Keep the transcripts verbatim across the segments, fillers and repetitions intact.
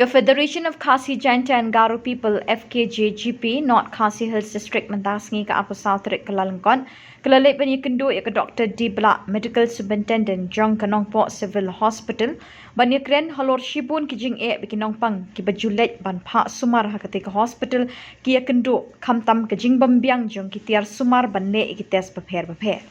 Ka Federation of Khasi Jaintia and Garo People, F K J G P, North Khasi Hills District mynta ka sngi ka arphew saw tarik Kyllalyngkot ka la leit ban ïakynduh ïa ka Doctor D Blah, Medical Superintendent jong ka Nongpoh Civil Hospital, ban ïakren halor shibun ki jingeh ba ki nongpang kiba ju leit ban phah sumar ha katei ka hospital ki ïakynduh, khamtam ka jingbymbiang jong ki tiar sumar ban leh ïa ki test bapher bapher.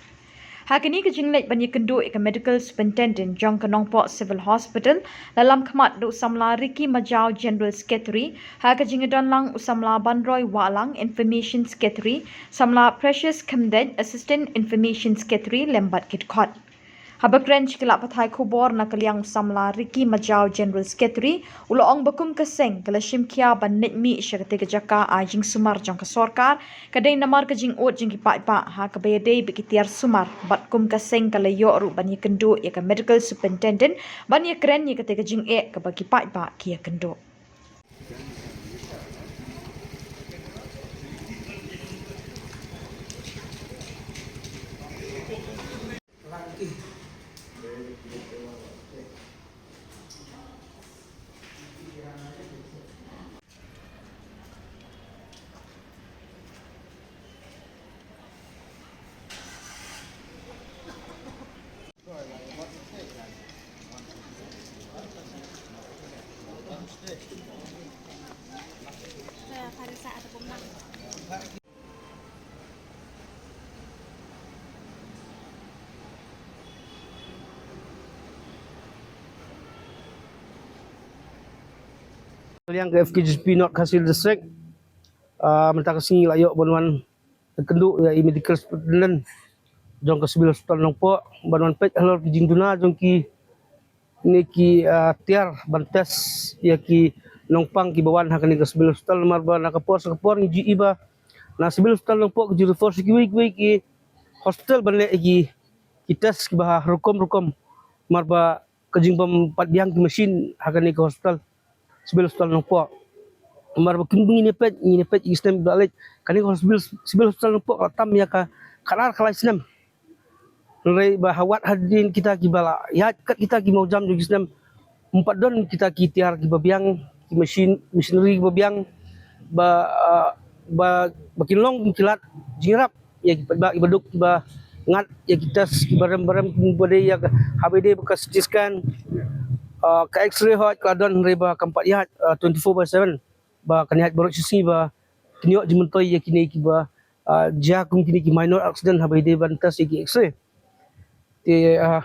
Ha kane ka jingleit ban ïakynduh ïa ka Medical Superintendent jong ka Nongpoh Civil Hospital, la lam khmat da u samla Ricky Majaw, General Secretary, ha ka jingdon lang u samla Banroy Wahlang, Information Secretary, samla Precious Khymdeit, Assistant Information Secretary, lem bad ki dkhot. Haba kren sha ki lad pathai khubor na ka liang u samla Ricky Majaw, General Secretary, u la ong ba kum ka seng ka la shim khia ban leit mih sha katei ka jaka ai jingsumar jong ka sorkar, ka dei namar ka jingud jong ki paidbah ha kaba ïadei bad ki tiar sumar, bad kum ka seng ka la ïoh ruh ban ïakynduh ïa ka Medical Superintendent ban ïakren ïa katei ka jingeh kaba ki paidbah ki ïakynduh. Liang ka F K G P North Khasi District, ah, mynta ka sngi la ïoh ban wan ïakynduh ïa i Medical Superintendent jong ka Civil Hospital Nongpoh ban wan peit halor ki jingduna jong ki ne ki, ah, tiar ban test ïa ki nongpang kiba wan ha kane ka Civil Hospital, namar ba na ka por sha ka por ngi ju i ba na Civil Hospital Nongpoh ki ju refer sha kiwei kiwei ki hospital ban leh ïa ki, ki test kiba ha rukom rukom, namar ba ka jingbym pat biang ki machine ha kane ka hospital, Civil Hospital Nongpoh. Namar ba kin ngin ïa peit, ngin ïa peit ïa ki snem ba la leit, kane ka hospital, Civil Hospital Nongpoh ka la tam ïa ka khatar khatlai snem. Hynrei ba ha wat hadien kita kiba la ïaid kat kita ki mawjam jong ki snem, ym pat don kita ki tiar kiba biang, ki machine, machinery kiba biang, ba, ah, ba, ba kin long ki lad jingïarap ïa ki paidbah kiba duk kiba ngat ïa ki test kiba rem ba rem kiba dei ïa ka, haba ïadei bad ka C T scan, ah, ka X-ray hooid ka la don hynrei ba kam pat ïaid, ah, twenty-four by seven, ba kan ïaid baroh shi sngi ba kin ïoh jingmyntoi ïa kine kiba, ah, jia kum kine ki minor accident haba ïadei ban test ïa ki X-ray. Te, ah,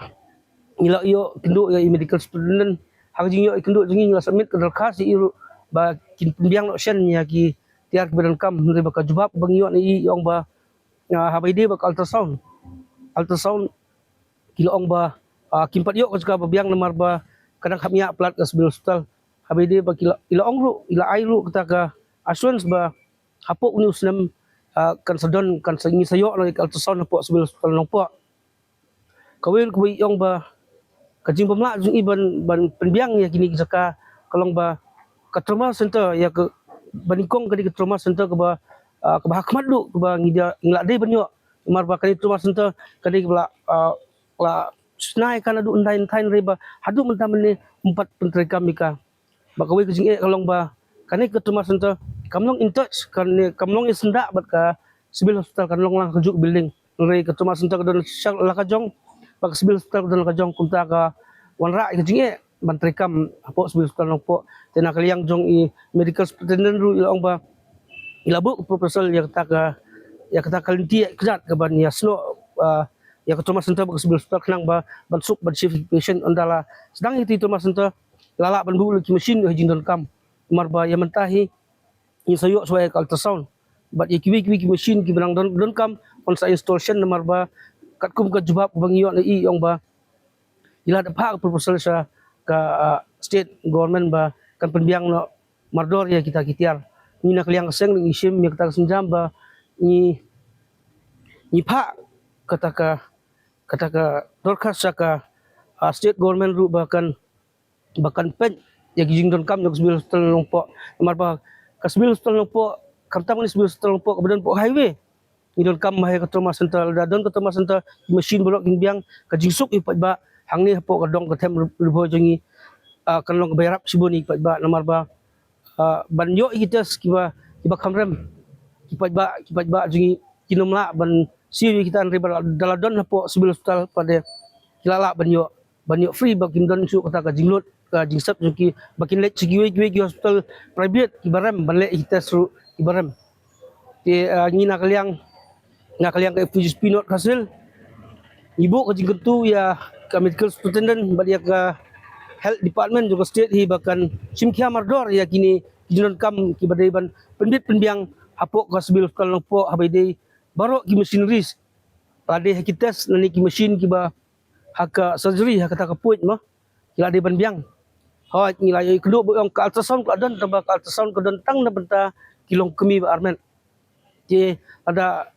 ngi la ïoh kynduh ïa i Medical Superintendent, ha ka jingïoh ïa kynduh jong ngi ngi la submit ka dorkhas ïa i ruh ba kin pynbiang noh shen ïa ki tiar kiba donkam, hynrei ba ka jubab ba ngi ïoh na i ong ba, ah, haba ïadei bad ka ultrasound. Ultrasound ki la ong ba, ah, kim pat ïoh ka jaka ba biang namar ba ka dang kham ïa palat ka Civil Hospital. Haba ïadei ba ki la, i la ong ruh, i la ai ruh kata ka assurance ba hapoh une u snem, ah, kan sa don, kan sa, ngi sa ïoh noh ïa ka ultrasound hapoh Civil Hospital Nongpoh. Kawei ruh kaba i ong ba ka jingbymlah jong i ban, ban pynbiang ïa kine ki jaka ka long ba ka trauma center ïa ka, ba nyngkong ka dei ka trauma center kaba, ah, kaba ha khmat duh kaba ngi da, ngi la dei ban ïoh. Namar ba kane trauma center ka dei kaba la, ah, la shna ïa ka naduh hyndai hynthai hynrei ba haduh mynta mynne ym pat pyntreikam ïa ka. Ba kawei ka jingeh ka long ba kane ka trauma center kam long in touch, kane kam long ïa syndah bad ka Civil Hospital, kan long lang kajuh building. Hynrei ka trauma center ka don sha la ka jong, bad ka Civil Hospital ka don la ka jong, kumta ka wanrah ïa ka jingeh ban treikam hapoh Civil Hospital Nongpoh. Te na ka liang jong i Medical Superintendent ruh i la ong ba i la buh proposal ïa kata ka, ïa kata ka lynti ïa kjat ka ban ïa snoh, ah, ïa ka trauma center bad ka Civil Hospital khnang ba ban suk ban shift patient ynda la sdang ïa kata trauma center la lah ban buh lut ki machine ïa ka jingdonkam. Namar ba ïa mynta hi ngi sa ïoh shuwa ïa ka ultrasound bad ïa kiwei kiwei ki machine kiba nang don, donkam, yn sa install shen namar ba katkum ka jubab ba ngi ïoh na i ong ba i la dep phah ka proposal sha ka, ah, state government ba kan pynbiang noh mardor ïa kita ki tiar. Ngi na ka liang ka seng ngi shim ïa kata ka sienjam ba ngi, ngi phah kata ka, kata ka dorkhas sha ka, ah, state government ruh ba kan, ba kan peit ïa ki jingdonkam jong ka Civil Hospital Nongpoh. Namar ba ka Civil Hospital Nongpoh, khamtam ka Civil Hospital Nongpoh kaba don hapoh highway, ngi donkam ma ha ka trauma center, lada don ka trauma center, ki machine baroh kin biang, ka jingsuk ïa u paidbah hangne hapoh ka dong ka them Ri Bhoi jong ngi. ah, kan long kaba ïarap shibun ïa ki paidbah namar ba, ah, ban ïoh ïa ki test kiba, kiba kham rem, ki paidbah, ki paidbah jong ngi kin ym lah ban siew ïa kita, hynrei ba da la don hapoh civil hospital pat de ki la lah ban ïoh, ban ïoh free, ba kim don shuh kata ka jinglut, ka jingsep jong ki, ba kin leit sha kiwei kiwei ki hospital private kiba rem ban leh ïa ki test ruh kiba rem. Te, ah, ngi na ka liang, na ka liang ka F P G C P North Khasi Hills, ngi buh ka jingkyntu ïa ka medical superintendent bad ïa ka health department jong ka state hi ba kan shim khia mardor ïa kine ki jingdonkam kiba dei ban pynbit pynbiang hapoh ka civil hospital Nongpoh, haba ïadei baroh ki machineries, lada ha ki test nangne ki machine kiba ha ka surgery, ha kata ka point mo, ki la dei ban biang. Hooid, ngi la ïohi kynduh ba ong ka ultrasound ka la don, tangba ka ultrasound ka don tang na bynta ki longkmie ba armet. Te lada,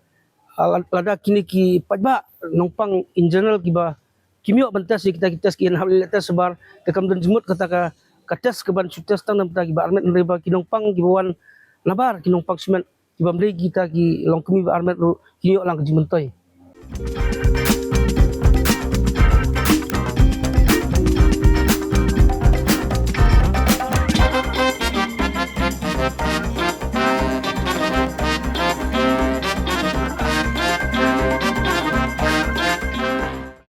ah, lada kine ki paidbah Nongpang in general kiba kim ïoh ban test ïa kita ki test, ki ïa hap leh test shabar, te kam don jingmut kata ka, ka test kaban shu test tang na bynta kiba armet, hynrei ba ki Nongpang kiba wan nabar, ki Nongpang shimet, ki bym dei kita ki longkmie ba armet ruh kin ïoh lang ka jingmyntoi.